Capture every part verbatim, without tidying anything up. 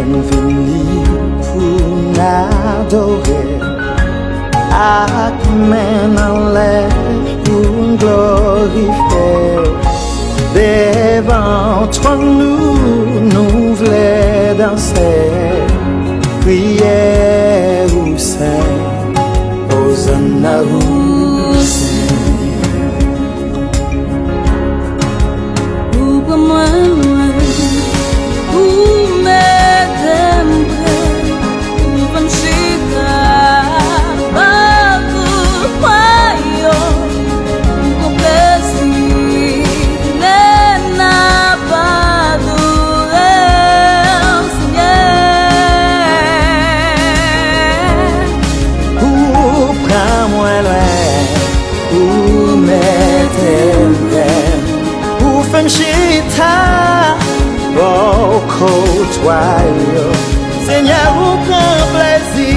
Vini pou n adore, ak men anlè pou n glorifye. Devan twòn nou, nou vle danse, kriye ou sen, Ozanna ou sen. Ou pran mwen lwen, ou mete m pre, ou fè m chita bò kou w yo, ou pran plezi lè n ap adore w, Senyè. Ou pran mwen lwen, ou mete m pre, ou fè m chita bò kou w yo. Senyè, ou pran plezi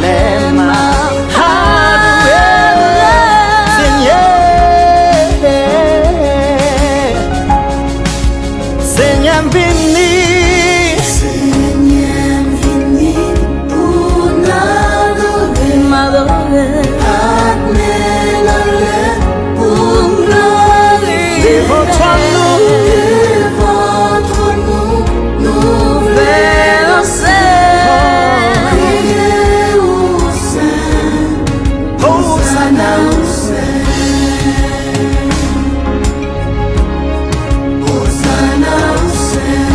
lè m ap adore w, Senyè. Senyè, m vini. Senyè, m vini pou n adore, m adore, ak men anlè pou n glorifye. Devan twòn nou, devan twòn nou, nou vle danse, kriye ou sen, Ozanna ou sen. Ozanna ou sen.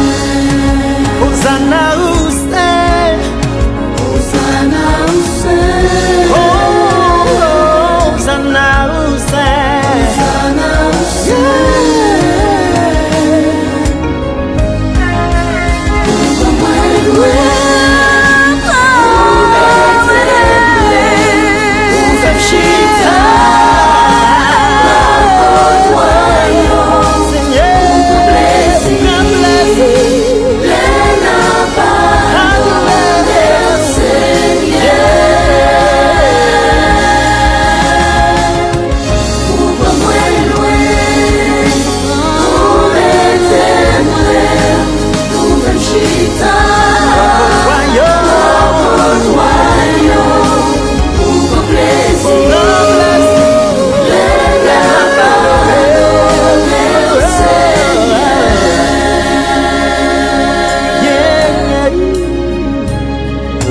Ozanna ou sen. Ozanna ou sen. Oh, Ozanna ou sen. Ozanna ou sen. Ozanna.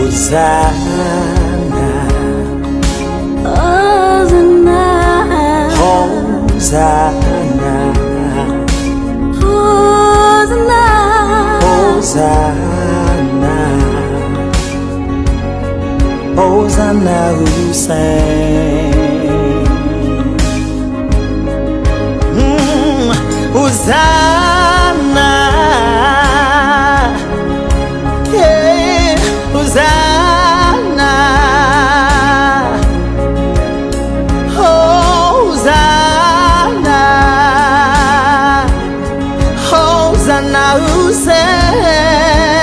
Ozanna. Ozanna. Ozanna. Ozanna. Ozanna ou sen. Mm, Ozanna. Yeah, Ozanna. Ozanna. Ozanna ou sen.